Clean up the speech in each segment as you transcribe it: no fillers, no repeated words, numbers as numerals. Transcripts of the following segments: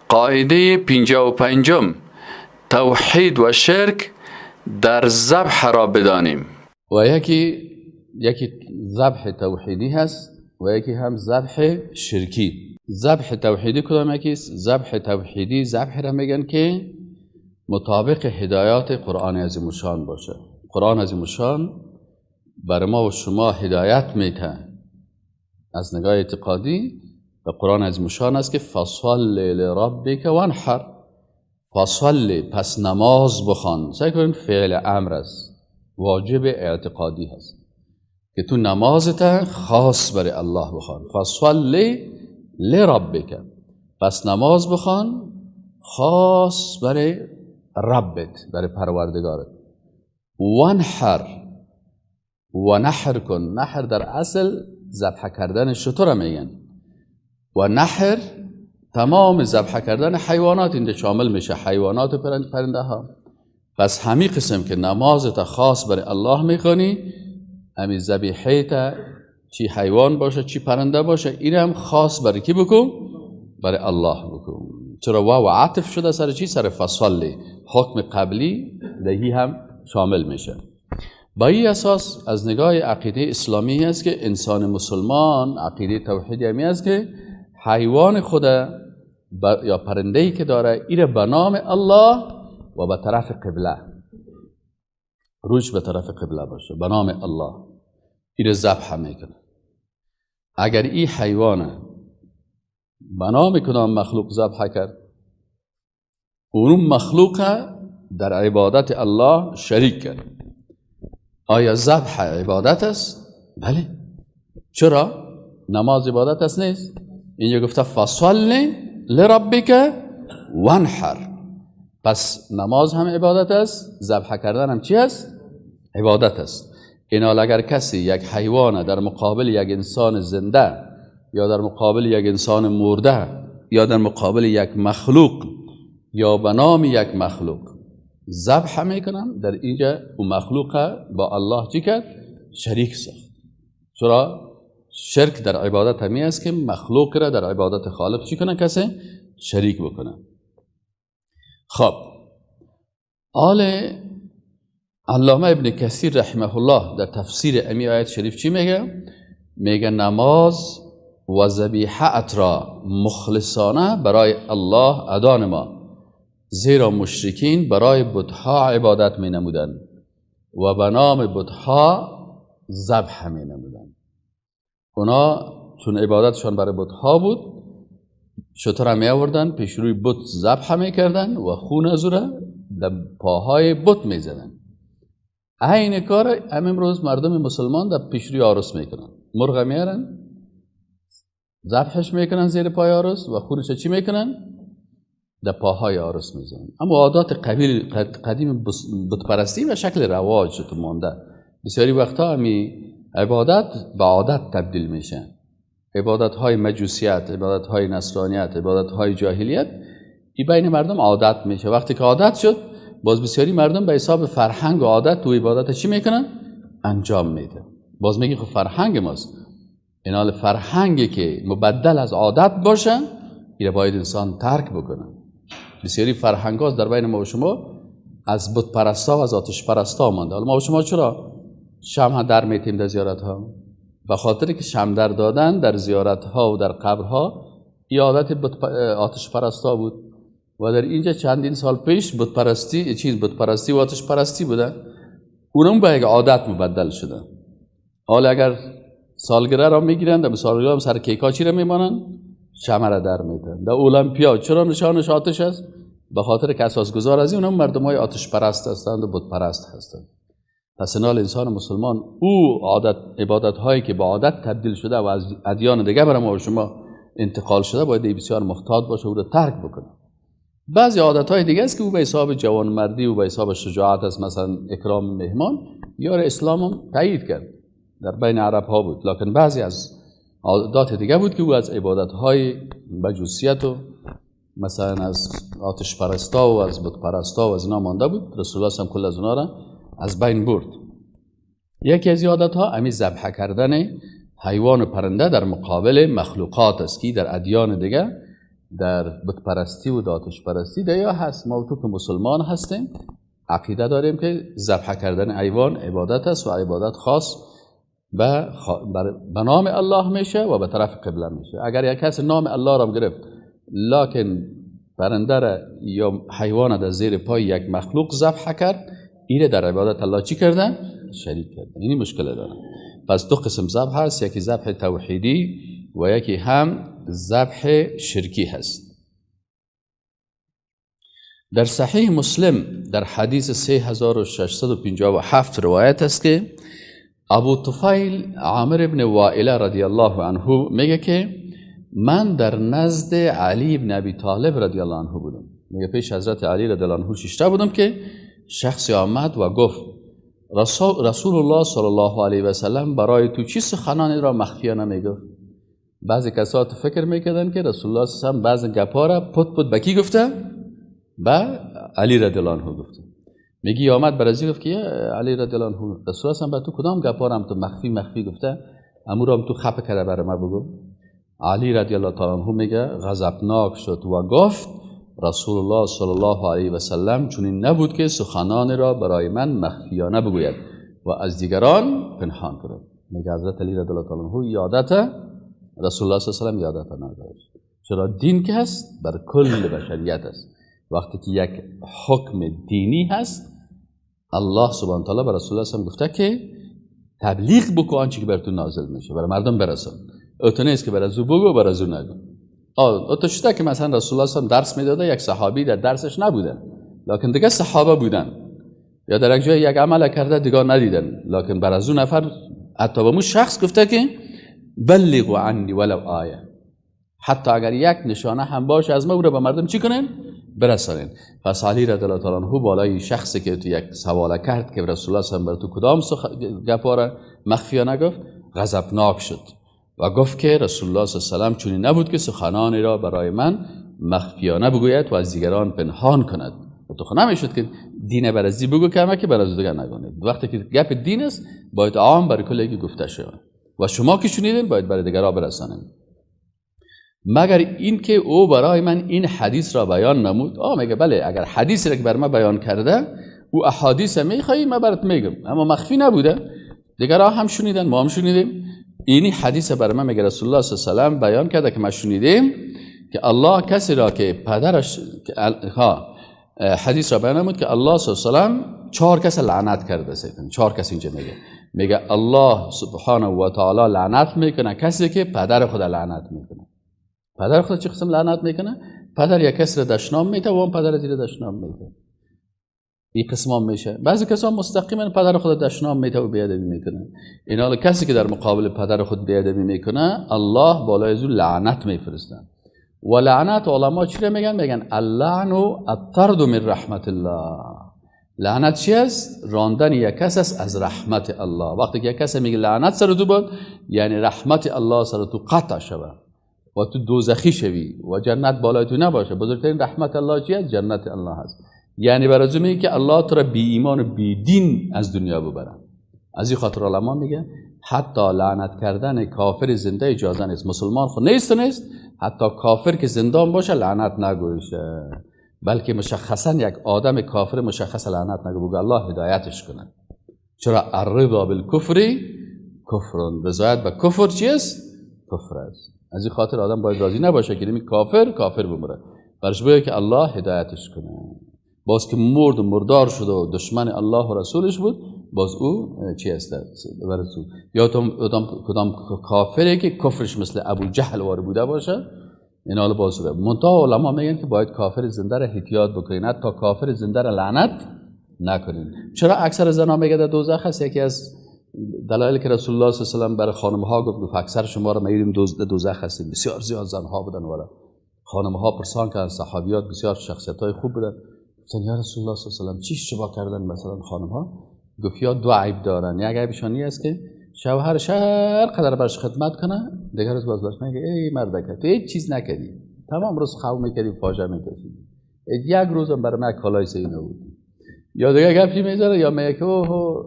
قاعده 55، توحید و شرک در ذبح را بدانیم. و یکی ذبح توحیدی هست و یکی هم ذبح شرکی. ذبح توحیدی کدام یکی است؟ ذبح توحیدی ذبح را میگن که مطابق هدایات قرآن عظیم الشان باشه. قرآن عظیم الشان بر ما و شما هدایت میته از نگاه اعتقادی و قرآن عظیم الشان است که فصل لربک وانحر. فصل، پس نماز بخوان. سعی کنید فعل امر است، واجب اعتقادی هست که تو نمازت خاص برای الله بخوان. فصل لربک، پس نماز بخوان خاص برای ربت، برای پروردگارت. وانحر، و نحر کن. نحر در اصل ذبح کردن شتر میگن و نحر تمام ذبح کردن حیوانات اینجا شامل میشه، حیوانات و پرنده ها. پس همی قسم که نمازت خاص برای الله میخوانی، همی ذبیحه تا چی حیوان باشه چی پرنده باشه، این هم خاص برای کی بکن؟ برای الله بکن. چرا واو عطف شده سر چی؟ سر فصلی، حکم قبلی دهی هم شامل میشه. با این اساس از نگاه عقیده اسلامی است که انسان مسلمان، عقیده توحیدی همی است که حیوان خود یا پرنده‌ای که داره ایره به نام الله و به طرف قبله، روش به طرف قبله باشه، به نام الله ایره ذبح میکنه. اگر این حیوان به نام کدام مخلوق ذبح کرد، اون مخلوق در عبادت الله شریک کرد. آیا ذبح عبادت است؟ بله. چرا؟ نماز عبادت است نیست؟ اینجا گفته فصل لربک وانحر. پس نماز هم عبادت است، ذبح کردن هم چی است؟ عبادت است. اینال اگر کسی یک حیوان در مقابل یک انسان زنده یا در مقابل یک انسان مرده یا در مقابل یک مخلوق یا به نام یک مخلوق ذبح میکنن، در اینجا او مخلوق با الله چی کرد؟ شریک ساخت. چرا؟ شرک در عبادت همی است که مخلوق را در عبادت خالق چی کنه؟ کسی شریک بکنه. خب آل علامه ابن کثیر رحمه الله در تفسیر امی آیت شریف چی میگه؟ میگه نماز و ذبیحه را مخلصانه برای الله ادا نما، زیرا مشرکین برای بتها عبادت می نمودند و به نام بتها ذبح می نمودند. اونا چون عبادتشان برای بتها بود، شتر می آوردن پیش روی بت ذبح می کردن و خون از او را در پاهای بت می زدن. عین کار هم امروز مردم مسلمان در پیش روی عروس میکنن. مرغ میارن ذبحش میکنن زیر پای عروس و خونش چی میکنن؟ در پاهای عروس میزنن. اما عادات قبیل قدیم بت پرستی و شکل رواج تو مانده. بسیاری وقتا همی عبادت به عادت تبدیل میشه. عبادت های مجوسیت، عبادت های نصرانیت، عبادت های جاهلیت این بین مردم عادت میشه. وقتی که عادت شد، باز بسیاری مردم به حساب فرهنگ و عادت تو عبادت چی میکنن؟ انجام میده. باز میگه خب فرهنگ ماست. این حال فرهنگی که مبدل از عادت باشه، این باید انسان ترک بکنه. بسیاری فرهنگ هاست در بین ما و شما از بت پرستا و از آتش پرستا مانده. حالا ما و شما چرا شمع در میتیم در زیارت ها؟ به خاطر که شمع در دادن در زیارت ها و در قبرها این عادت آتش پرستا بود و در اینجا چندین سال پیش بت پرستی چیز بت پرستی و آتش پرستی بوده، اونم به یک عادت مبدل شده. حالا اگر سالگره را میگیرن، در سالگره هم سر کیکا چی را میمانن؟ شمع را در میتن. در المپیا چرا نشانش آتش است؟ به خاطر که اساسگذار از این اونم مردم های آتش پرست هستند و بت پرست هستند. پس انال انسان مسلمان او عادت عبادت هایی که به عادت تبدیل شده و از ادیان دیگه برای ما و شما انتقال شده، باید بسیار محتاط باشه و او را ترک بکنه. بعضی عادت های دیگه است که او به حساب جوانمردی و به حساب شجاعت است، مثلا اکرام مهمان، یار اسلام هم تایید کرد، در بین عرب ها بود. لکن بعضی از عادات دیگه بود که او از عبادت های مجوسیت و مثلا از آتش پرستا و از بت پرستا و از اینا مانده بود. رسول الله هم کل از اونا را از بین برد. یکی از عادت ها امی ذبح کردن حیوان و پرنده در مقابل مخلوقات است که در ادیان دیگه در بت پرستی و آتش پرستی دیا هست. ما تو که مسلمان هستیم عقیده داریم که ذبح کردن حیوان عبادت است و عبادت خاص به نام الله میشه و به طرف قبله میشه. اگر یک کس نام الله را گرفت لکن پرنده را یا حیوان در زیر پای یک مخلوق ذبح کرد، اینه در عبادت الله چی کردن؟ شریک کردن. اینی مشکل داره. پس دو قسم ذبح هست، یکی ذبح توحیدی و یکی هم ذبح شرکی هست. در صحیح مسلم در حدیث 3657 روایت است که ابو طفیل عامر ابن وائله رضی الله عنه میگه که من در نزد علی ابن ابی طالب رضی الله عنه بودم. میگه پیش حضرت علی رضی الله عنه ششته بودم که شخصی آمد و گفت رسول الله صلی الله علیه و سلم برای تو چی سخنانی را مخفیانه میگفت؟ بعضی کسا تو فکر میکردن که رسول الله صلی الله علیه و سلم بعضی گپا را پت پت به کی گفته؟ به علی رضی الله عنه گفته. میگی آمد برازی گفت که علی رضی الله عنه رسول الله به تو کدام گپا را تو مخفی مخفی گفته؟ امو را تو خپ کرده برای ما بگو. علی رضی الله تعالی عنه میگه غضبناک شد و گفت رسول الله صلی الله علیه و سلم چنین نبود که سخنان را برای من مخفیانه بگوید و از دیگران پنهان کند. میگه حضرت علی رضی الله تعالی عنه یادت رسول الله صلی الله علیه و سلم یادت نداشت. چرا دین که هست بر کل بشریت است. وقتی که یک حکم دینی هست الله سبحانه و تعالی بر رسول الله صلی الله علیه و سلم گفته که تبلیغ بکن آنچه که بر تو نازل میشه، برای مردم برسان. او نیست که بر از او بگو بر از او نگو. او شده که مثلا رسول الله صلی الله علیه و درس میداده، یک صحابی در درسش نبودن لکن دیگه صحابه بودن، یا در یک جای یک عمل کرده دیگه ندیدن، لکن بر از او نفر حتی به مو شخص گفته که بلغوا عنی ولو آیه، حتی اگر یک نشانه هم باشه از ما او را به مردم چی کنن؟ برسانین. پس علی رضی الله تعالی عنه بالای شخصی که تو یک سوال کرد که رسول الله صلی الله علیه و تو کدام گپا را مخفیانه گفت، غضبناک شد و گفت که رسول الله صلی الله علیه و سلم چنین نبود که سخنانی را برای من مخفیانه بگوید و از دیگران پنهان کند. و تو خو نمیشد که دین برازی بگو که همه که براز دیگر نگونید. وقتی که گپ دین است باید عام برای کل یکی گفته شود و شما که شنیدین باید برای دیگران برسانید. مگر این که او برای من این حدیث را بیان نمود. میگه بله اگر حدیث را که بر من بیان کرده او احادیث میخوایی من برات میگم، اما مخفی نبوده، دیگران هم شنیدن ما هم شنیدیم. اینی حدیث بر من میگه رسول الله صلی الله علیه و سلم بیان کرده که ما شنیدیم که الله کسی را که پدرش حدیث را بیان نمود که الله صلی الله علیه و سلم 4 کس لعنت کرده. سیتن 4 کس اینجا میگه الله سبحانه و تعالی لعنت میکنه کسی که پدر خود لعنت میکنه. پدر خود چه قسم لعنت میکنه؟ پدر یک کس را دشنام میده و اون پدر زیر دشنام میده. این قسم هم میشه. بعضی کسان مستقیما پدر خود دشنام میده و بیادبی میکنه. این حال کسی که در مقابل پدر خود بیادبی میکنه الله بالای از او لعنت میفرسته. و لعنت علما چی میگن؟ میگن اللعن الطرد من رحمت الله. لعنت چی است؟ راندن یک کس است از رحمت الله. وقتی که یک کس میگه لعنت سر تو باد، یعنی رحمت الله سر تو قطع شود و تو دوزخی شوی و جنت بالای تو نباشه. بزرگترین رحمت الله چی است؟ جنت الله است. یعنی برای میگه که الله تو را بی ایمان و بی دین از دنیا ببره. از این خاطر علما میگه حتی لعنت کردن کافر زنده اجازه نیست. مسلمان خود نیست، حتی کافر که زندان باشه لعنت نگویشه، بلکه مشخصا یک آدم کافر مشخص لعنت نگو، بگو الله هدایتش کنه. چرا الرضا بالکفر کفر، رضایت به کفر چیست؟ کفر است. از این خاطر آدم باید راضی نباشه که نمی کافر کافر بمره، برش بگه که الله هدایتش کنه. باز که مرد و مردار شد و دشمن الله و رسولش بود، باز او چی است؟ برسول. یا کدام کافری که کفرش مثل ابو جهل وار بوده باشه، این حال باز شده. منتها علما میگن که باید کافر زنده را احتیاط بکنین، تا کافر زنده را لعنت نکنین. چرا اکثر زنا میگه در دوزخ هست؟ یکی از دلایل که رسول الله صلی الله علیه و سلم برای خانم ها گفت اکثر شما را میگیم دوزخ هستیم. بسیار زیاد زن ها بودن ولی خانم ها پرسان کردن، صحابیات بسیار شخصیت های خوب بودن، گفتن یا رسول الله صلی الله علیه و سلم چی اشتباه کردن مثلا خانم ها؟ گفت یا دو عیب دارن، یک عیبشان این است که شوهرش هر قدر برش خدمت کنه دیگر روز باز برش میگه ای مردک تو هیچ چیز نکردی، تمام روز خو میکردی فاجعه میکشیدی، یک روزم برای من کالای سه نبود. یا دیگه گپی میزنه یا میگه که اوه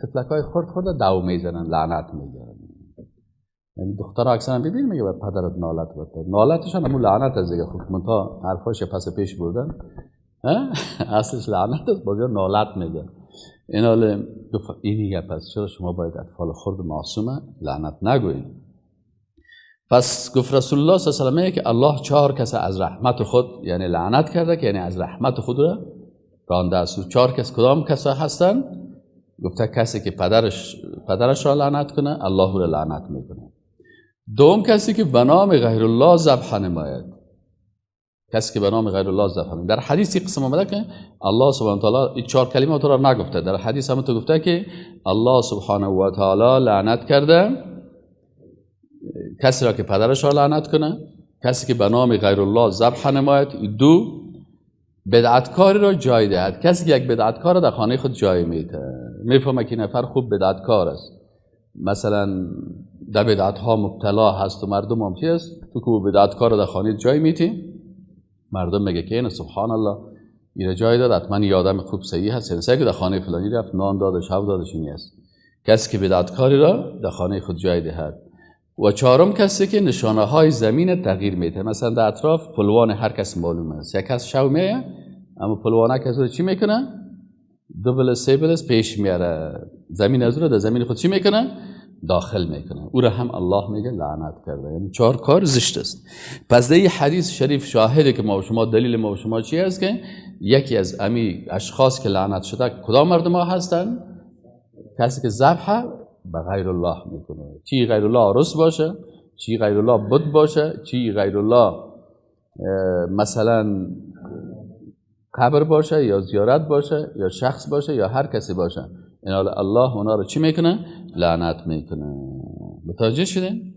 طفلکای خرد خورده دو میزنن لعنت میگیرن. یعنی دخترها اکثرا ببین میگه بر پدرت نالت باد. نالتشان همون لعنت از دیگه. خب منتها حرفاش پس پیش بردن، اصلش لعنت است، باز نالت میگه. این حال گفت اینی پس چرا شما باید اطفال خرد معصومه لعنت نگویید؟ پس گفت رسول الله صلی الله علیه و که الله 4 کس از رحمت خود یعنی لعنت کرده، که یعنی از رحمت خود را رانده است. 4 کس کدام کسا هستند؟ گفته کسی که پدرش را لعنت کنه، الله را لعنت میکنه. دوم کسی که به نام غیر الله ذبح نماید، کسی که به نام غیر الله ذبح نماید. در حدیث قسم آمده که الله سبحانه و تعالی این 4 کلمه را نگفته، در حدیث هم تو گفته که الله سبحانه و تعالی لعنت کرده کسی را که پدرش را لعنت کنه، کسی که به نام غیر الله ذبح نماید، دو بدعتکاری را جای دهد، کسی که یک بدعتکار را در خانه خود جای میده، میفهمه که نفر خوب بدعتکار است، مثلا در بدعت ها مبتلا هست و مردم هم چی است، تو که بدعتکار را در خانه جای میتی، مردم میگه که اینه سبحان الله ایره جای داد، حتما یه آدم خوب صحیح هست، یعنی که در خانه فلانی رفت نان دادش هو دادش اینی است. کسی که بدعتکاری را در خانه خود جای دهد. و چهارم کسی که نشانه های زمین تغییر میده، مثلا در اطراف پلوان هر کس معلوم است، یک کس شو میه اما پلوانه کس رو چی میکنه؟ 2 بلس 3 بلس پیش میاره، زمین از رو در زمین خود چی میکنه؟ داخل میکنه. او را هم الله میگه لعنت کرده. یعنی 4 کار زشت است. پس در این حدیث شریف شاهده که ما و شما، دلیل ما و شما چی است؟ که یکی از امی اشخاص که لعنت شده کدام مردم ها هستند؟ کسی که ذبح به غیر الله میکنه، چی غیر الله عروس باشه، چی غیر الله بت باشه، چی غیر الله مثلا قبر باشه یا زیارت باشه یا شخص باشه یا هر کسی باشه، این حال الله اونا رو چی میکنه؟ لعنت میکنه. متوجه شدین؟